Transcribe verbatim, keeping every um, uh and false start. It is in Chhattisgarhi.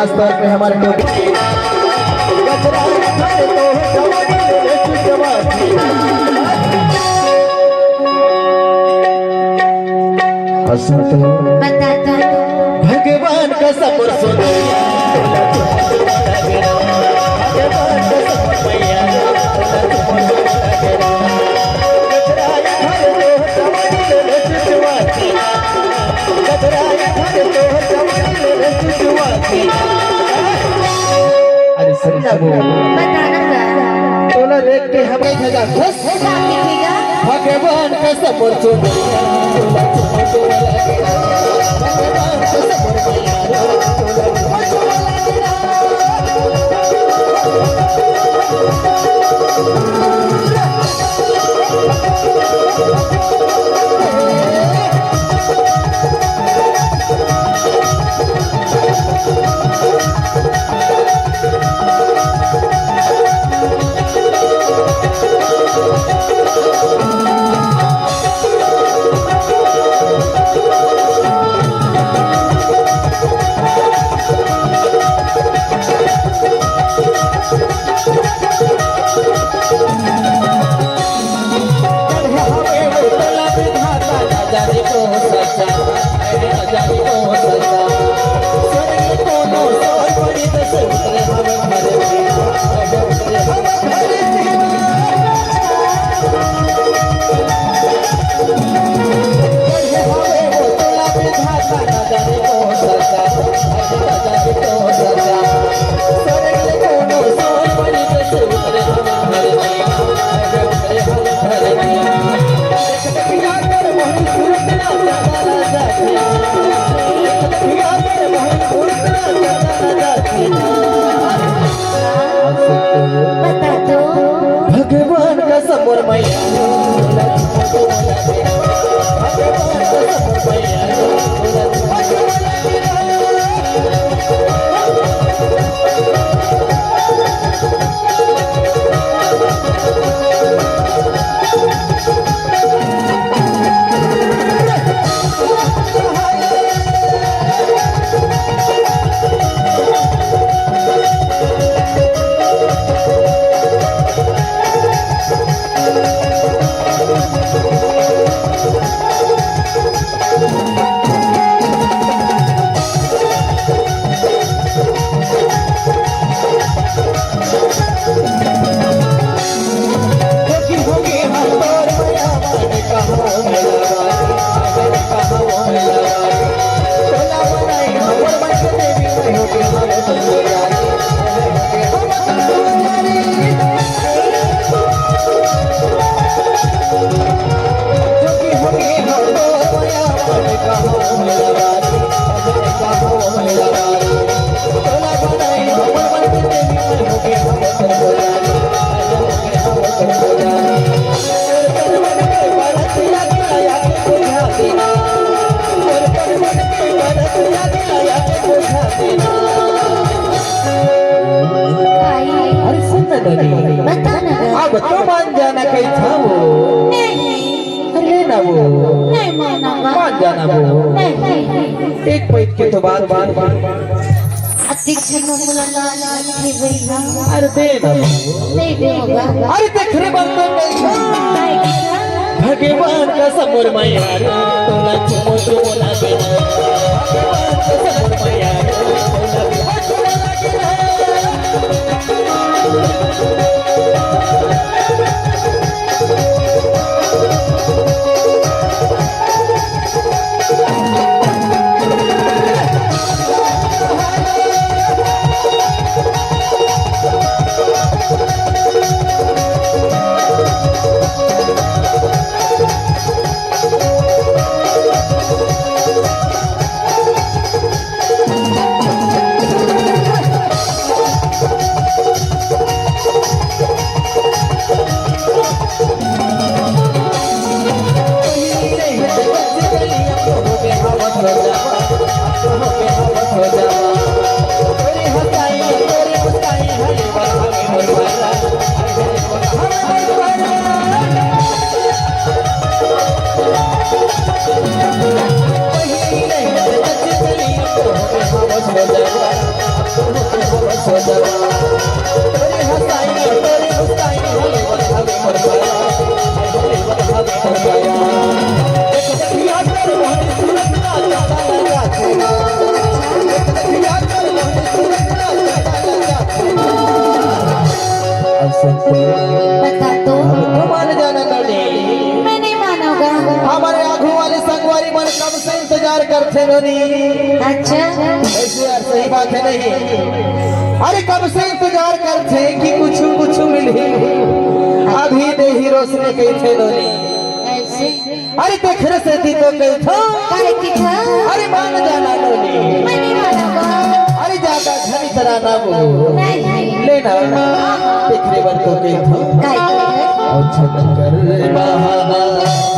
स्तर पे हमारे टोपी। और सुन तो। बता तो। भगवान का सबर सुन। भगवान का सबर मैया। अरे सुन, सुन। बताना का? तोला देख के हम कैसे जा खुश। भगवान का सबर सुन। बता तो। भगवान का सबर मैया। अरे सुन ना तनी। बता ना। अब तो मान जाना कही था वो। नहीं। अरे ले ना वो। नहीं मानूंगा। मान जाना वो। नहीं। एक पैत के तो बात, बात, बात। अतिक छनो मुलाकात नहीं भैया। अरे दे ना वो। नहीं दूंगा। अरे देख रे बर्तन नहीं। भगवान का समर मैया रे, तोला चुमो चुमो ना दे। भगवान का समर मैया रे, तोला चुमो चुमो ना दे। बता तो। अब तो मान जाना नोनी। मैं नहीं मानूंगा। हमर आगू वाले संगवारी मन कब से इंतजार करथे नोनी। अच्छा। ऐसे यार, सही बात है नहीं? अरे, कब से इंतजार करथे कि कुछ कुछ मिलही। अभी दे ही रोशनी कहिथे नोनी। ऐसे। अरे, तेखरे सेती तो कहिथों। काहे कहिथों? अरे, मान जाना नोनी। मैं नहीं मानूंगा। अरे, जादा झनी तरा ना बोल। नहीं। लेना। तेखरे बर तो कहिथों। काहे कहिथों? अच्छा, कर बहाना।